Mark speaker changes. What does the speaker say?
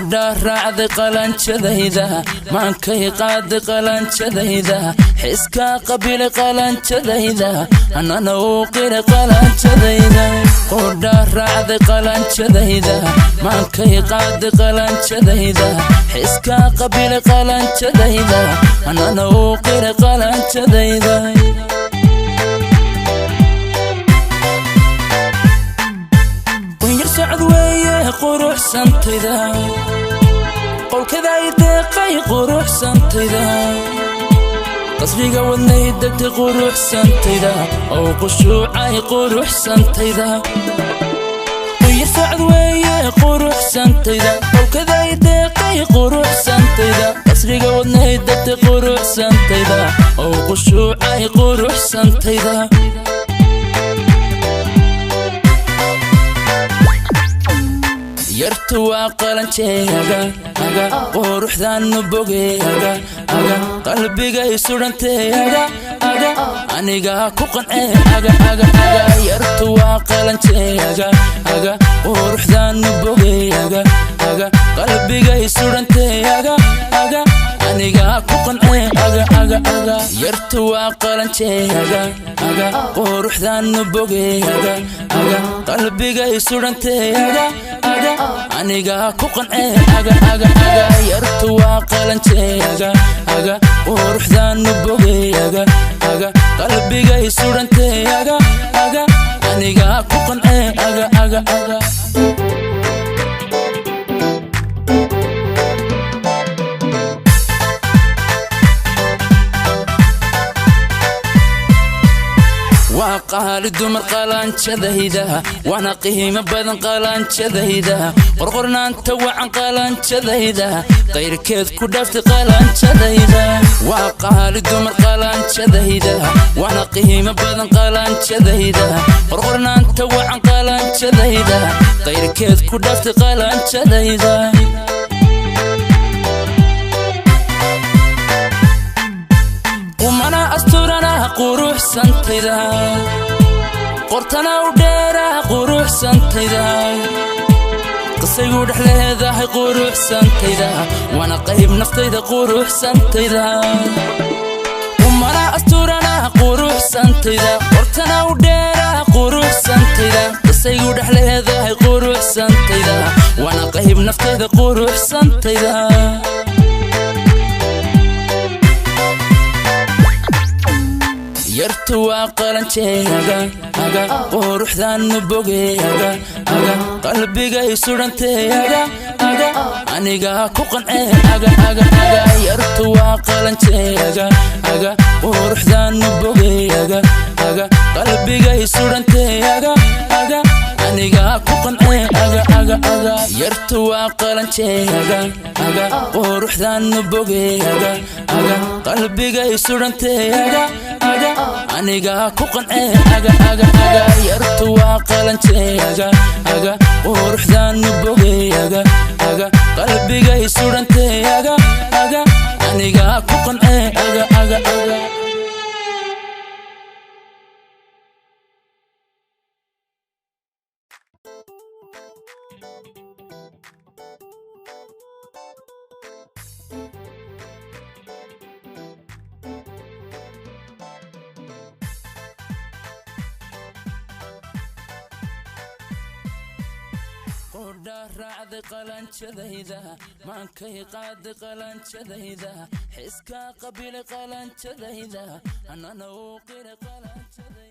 Speaker 1: Qudha raacday qalanjadayda, maankay qaaday qalanjadayda, xiskaa qabilay qalanjadayda, anana uu qiray qalanjadayda. Qudha raacday qalanjadayda, maankay qaaday qalanjadayda, xiskaa qabilay qalanjadayda, anana uu qiray qalanjadayda. Qunyar socod weeye quruxsantayda, qowlkada ay deeqay quruxsantayda, qasriga wadnay degtay quruxsantayda, oo qushuucay quruxsantayda. Qunyar socod weeye quruxsantayda, qowlkada ay deeqay quruxsantayda, qasriga wadnay degtay quruxsantayda, oo qushuucay quruxsantayda. Yartu waa qalanjeega aga, quruxdaanu bogeega aga, qalbigay sudhanteega aga, anigaa ku qancee aga aga aga. Yartu waa qalanjeega aga, quruxdaanu bogeega aga, qalbigay sudhanteega aga, anigaa ku qancee aga aga aga. Yartu waa qalanjeega aga, quruxdaanu bogeega aga, qalbigay sudhanteega aga, anigaa ku qancee aga aga aga. Yartu waa qalanjeega aga, quruxdaanu bogeega aga, qalbigay sudhanteega aga, anigaa ku qancee aga aga aga. Waa qaali dumar qalanjadayda, waana qiimo badan qalanjadayda, qorqornaanta wacan qalanjadayda, qayrkeed ku dhaaftay qalanjadayda. Waa qaali dumar qalanjadayda, waana qiimo badan qalanjadayda, qorqornaanta wacan qalanjadayda, qayrkeed ku dhaaftay qalanjadayda. Qumana asturana quruxsantayda, qortana u dheera quruxsantayda, qisaygu dhex leedahay quruxsantayda, waana qayb naftayda quruxsantayda. Qumana asturana quruxsantayda, qortana u dheera quruxsantayda, qisaygu dhex leedahay quruxsantayda, waana qayb naftayda quruxsantayda. Yartu waa qalanjeega aga, quruxdaanu bogeega aga, qalbigay sudhanteega aga, anigaa ku qancee aga aga aga. Yartu waa qalanjeega aga, quruxdaanu bogeega aga, qalbigay sudhanteega aga, anigaa ku qancee aga aga aga. Yartu waa qalanjeega aga, quruxdaanu bogeega aga, qalbigay sudhanteega aga, anigaa ku qancee aga aga aga. Yartu waa qalanjeega aga, quruxdaanu bogeega aga, qalbigay sudhanteega aga, anigaa ku qancee aga aga aga. Qudha raacday qalanjadayda, maankay qaaday qalanjadayda, xiskaa qabilay qalanjadayda, anana uu qiray qalanjadayda.